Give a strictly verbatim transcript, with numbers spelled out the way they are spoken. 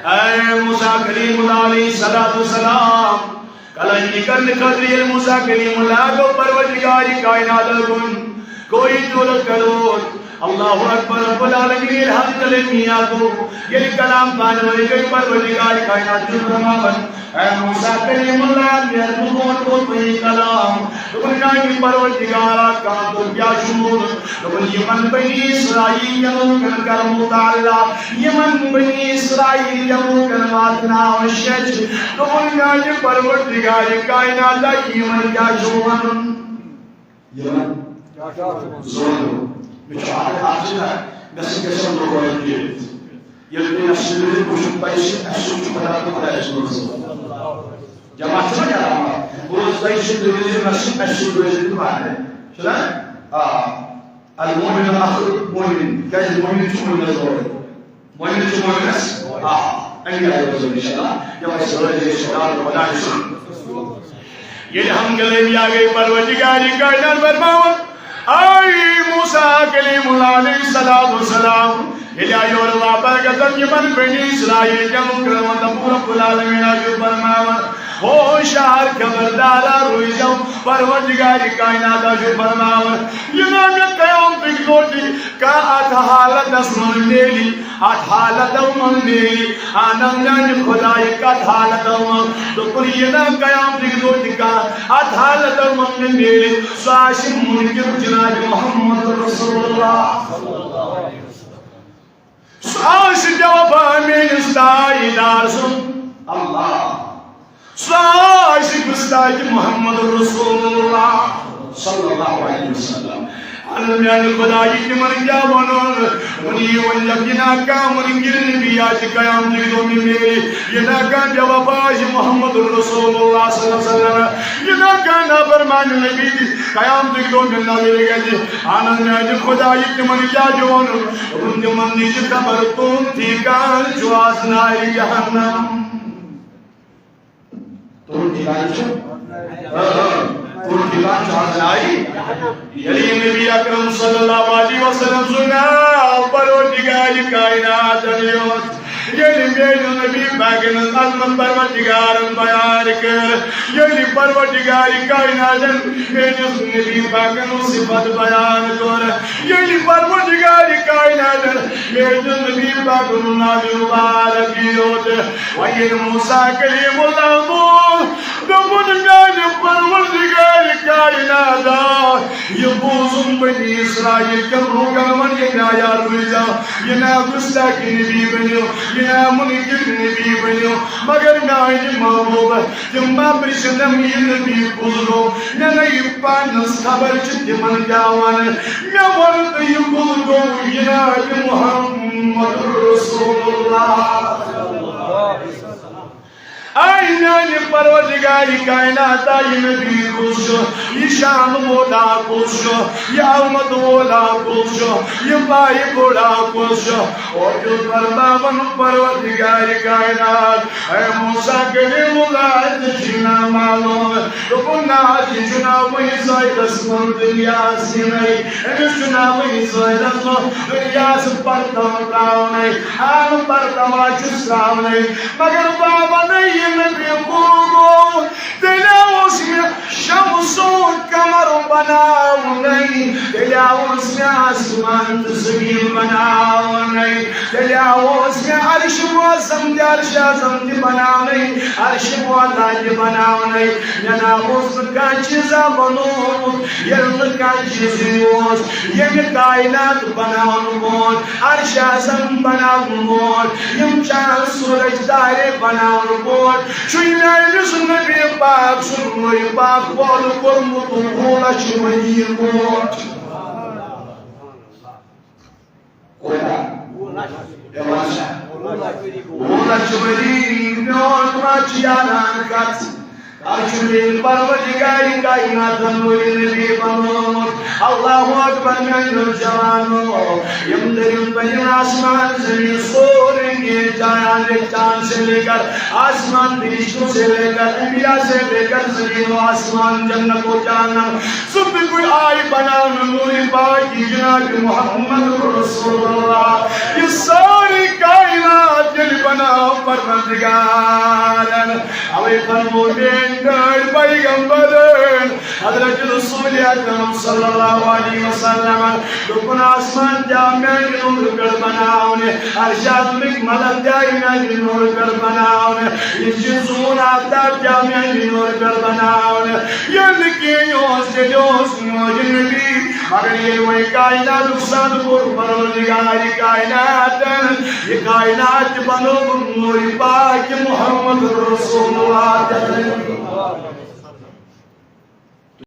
A موسیٰ کلیم اللہ علیہ الصلوۃ والسلام، کلٲمی کرنہٕ خٲطرٕ ییٚلہِ موسیٰ کلیم اللہ گوٚو پروردگار کائنات کُن، کوئی طور کرو۔ اللہ اکبر، رب العالمین ییٚلہِ حضرت کلیمی گوٚو، ییٚلہِ کلام پانہٕ ؤنۍ گٔے، پروردگار کائنات چھُ فرماوان، اے موسیٰ کلیم اللہ، مےٚ ووٚن اوترٕ یہِ کلام۔ دوٚپُن، میانہِ پروردگارا، کانٛہہ تہٕ کیٛاہ چھُ ووٚنمُت؟ دوٚپُن، یِمن بنی اسرائیل کٮ۪ن لوٗکن کر مطالعہ، یِمن بنی اسرائیل کٮ۪ن لوٗکن واتناو شیٚچھ۔ دوٚپُن، میانہِ پروردگار کائناتا، یِمن کیٛاہ چھُ وَنُن؟ یِمن زورو۔ مےٚ چھُ عادت اکھ چیٖز، مےٚ سۭتۍ گژھن لوٗکھ وَنٕنۍ کٔرِتھ۔ ییٚلہِ تُہۍ مےٚ سۭتۍ ؤنِو، بہٕ چھُس تۄہہِ سۭتۍ، اَسہِ سۭتۍ چھُ خۄدا تہٕ خۄدایَس منٛز۔ جماعت چھِ نا کران؟ بہٕ اوسُس تۄہہِ سۭتۍ، تُہۍ ؤنِو مےٚ سۭتۍ، اَسہِ سۭتۍ روزِ تہِ پانہٕ۔ چھُنہ؟ آ۔ المؤمن اخو المؤمن۔ کیٛازِ مؤمن چھُ مؤمنَس گۄڈٕ؟ مؤمن چھُ مؤمنَس؟ آ۔ اَمہِ آیہِ روزو اِنشاءاللہ۔ یِم اَسہِ رٲضۍ ٲسۍ خۄدا تہٕ خۄدایَس سۭتۍ۔ ییٚلہِ ہم کلٲمی گٔے، پروردگار کائنات فرماوان، اے موسیٰ کلیم اللہ علیہ الصلوۃ والسلام، ییٚلہِ آے یورٕ واپس گژھان، یِمن بنی اسرائیل کٮ۪ن لوٗکن ووٚن، رب العالمین چھُ فرماوان، ہوشیار خبردارا روٗزِو، پروردگار کائنات چھُ فرماوان، یہِ نا مےٚ قیامتٕکۍ دۄہ تہِ کانٛہہ اتھ حالتس منٛز میلہِ، اتھ حالتس منٛز میلہِ، اہن میانہِ خۄدایہِ کتھ حالتس منٛز؟ دوٚپُن، یہِ نا قیامتٕکۍ دۄہ تہِ کانٛہہ اتھ حالتس منٛز مےٚ میلہِ، سُہ آسہِ منکر جناب محمد رسول اللہ۔ سُہ آسہِ بے وفا میٲنِس تاجدار سُنٛد۔ اللہ۔ سُہ آسہِ گُستاخِ محمد رسول اللہ صلی اللہ علیہ وسلم۔ اہن میانہِ خۄدایہِ، تِمن کیٛاہ وَنُن؟ وۄنۍ یہِ ؤنۍ یَکھ، یہِ نا کانٛہہ منکر نبی آسہِ قیامتٕکۍ دۄہ مےٚ میلہِ، یہِ نا کانٛہہ بے وفا آسہِ محمد رسول اللہ صلی اللہ علیہ وسلم، یہِ نا کانٛہہ نافرمان نبی تہِ قیامتٕکۍ دۄہ مےٚ نظرِ گژھِ۔ اہن میانہِ خۄدایہِ، تِمن کیٛاہ چھُ وَنُن؟ دوٚپُن، تِمن نِش چھِ خبر، تُہُنٛد ٹھِکان چھُ آز نارِ جہنم۔ تُہُنٛد ٹھِکان چھُ؟ آ، آ، تُہُنٛد ٹھِکان چھُ آز نارِ۔ ییٚلہِ یہِ نبی اکرم صلی اللہ علیہ وسلم سُنٛد ناو پروردگارِ کائناتن یوت، ییٚلہِ میٲنِس نبی پاکن ہٕنٛز عظمت پروردگارن بیان کٔر، ییٚلہِ پروردگارِ کائناتن میٲنِس نبی پاکن ہٕنٛز صفت بیان کٔر، ییٚلہِ پروردگارِ کائناتن میٲنِس نبی پاکن ہُنٛد ناو مبارک یوت، وۄنۍ ییٚلہِ موسیٰ کلیم اللہ بوٗز، دوٚپُن، میانہِ پروردگارِ کائناتا، یہِ بوٗزُم بنی اسرائیل کٮ۪ن لوٗکن وَنہِ، یہِ نا یار روٗزِو، یہِ نا گُستاخِ نبی بٔنِو، یہِ نا منکر نبی بٔنِو، مگر میانہِ محبوبہ، تِم ما پرٛژھنم یہِ نبی کُس گوٚو؟ مےٚ نے یہِ پانس خبر چھِ تِمن کیٛاہ وَنہٕ۔ مےٚ ووٚن تہٕ یہِ کُس گوٚو؟ یہِ نا چھُ محمد رسول اللہ۔ اے میانہِ پروردگارِ کائناتا، یہِ نبی کُس چھُ؟ یہِ شان وولا کُس چھُ؟ یہِ عظمت وولا کُس چھُ؟ یہِ پایہِ بوڑا کُس چھُ؟ اور چھُ فرماوان پروردگارِ کائنات، اے موسیٰ کلیم اللہ، ژےٚ چھُے نا معلوم؟ دوٚپُن، نہ، یہِ چھُ نا وٕنہِ ظٲہرس منٛز دُنیاہس یِنَے۔ أمِس چھُ نا وٕنہِ ظٲہرس منٛز دُنیاہس پردٕ تراونَے۔ آن پردٕ ما چھُس تراونَے۔ مگر بابا، نہ یہِ نبی کُس گوٚو؟ تیٚلہِ اوس مےٚ شمس و قمر بناونَے، تیٚلہِ اوس مےٚ آسمان تہٕ زٔمیٖن بناونَے، تیٚلہِ اوس مےٚ عرش معظم تہِ، عرش اعظم تہِ بناونَے، عرش معلیٰ تہِ بناونَے۔ مےٚ نہ اوس نہٕ کانٛہہ چیٖزا بنوومُت، ییٚلہِ نہٕ کانٛہہ چیٖزٕے اوس، ییٚمہِ کائنات بناونہٕ برونٛٹھ، عرش اعظم بناونہٕ برونٛٹھ، یِم چاند سورج تارے بناونہٕ برونٛٹھ، چھُے میٲنِس نبی پاک سُنٛد نوٗرِ پاک پٲدٕ کوٚرمُت وُہ لچھ ؤری برونٛٹھ۔ کوٗتاہ؟ ہے وَن سا۔ وُہ لچھ ؤری برونٛٹھ ما چھِ یادان کتھ؟ اَز چھُ میٛٲنۍ پروردگار کائناتن وٲلۍ نبی بنوومُت۔ اللہ اکبر میٛانیو جوانو، یِم دٔرِم پٔرِم آسمان زمین سورُے کینٛہہ جایان، چاند سے لے کر آسمان، فرشتوں سے لے کر انبیاء سے لے کر زمین و آسمان جنت و جہنم، سب کوئی آئی بناونہٕ نوٗرِ پاک جناب محمد رسول اللہ۔ یہِ سٲرٕے کائنات ییٚلہِ بناو پروردگارن، اوے فرمو میٛٲنۍ ٹٲٹھۍ پیغمبرن، حضرت رسول اکرم صلی اللہ علیہ وسلم، دوٚپُن آسمان تہِ آو میٛانہِ نوٗرٕ پٮ۪ٹھ بناونہٕ، عرش عظمٕکۍ ملک تہِ آیہِ میٛانہِ نوٗرٕ پٮ۪ٹھ بناونہٕ، یہِ چھِ زوٗن آفتاب تہِ آو میٛانہِ نوٗرٕ پٮ۪ٹھ بناونہٕ۔ ییٚلہِ کینٛہہ اوس، تیٚلہِ اوس میون نبی، مگر ییٚلہِ وۄنۍ کائناتُک سَن کوٚر پروردگارِ کائناتن، یہِ کائنات تہِ بنووُن نوٗرِ پاک محمد رسول اللہ۔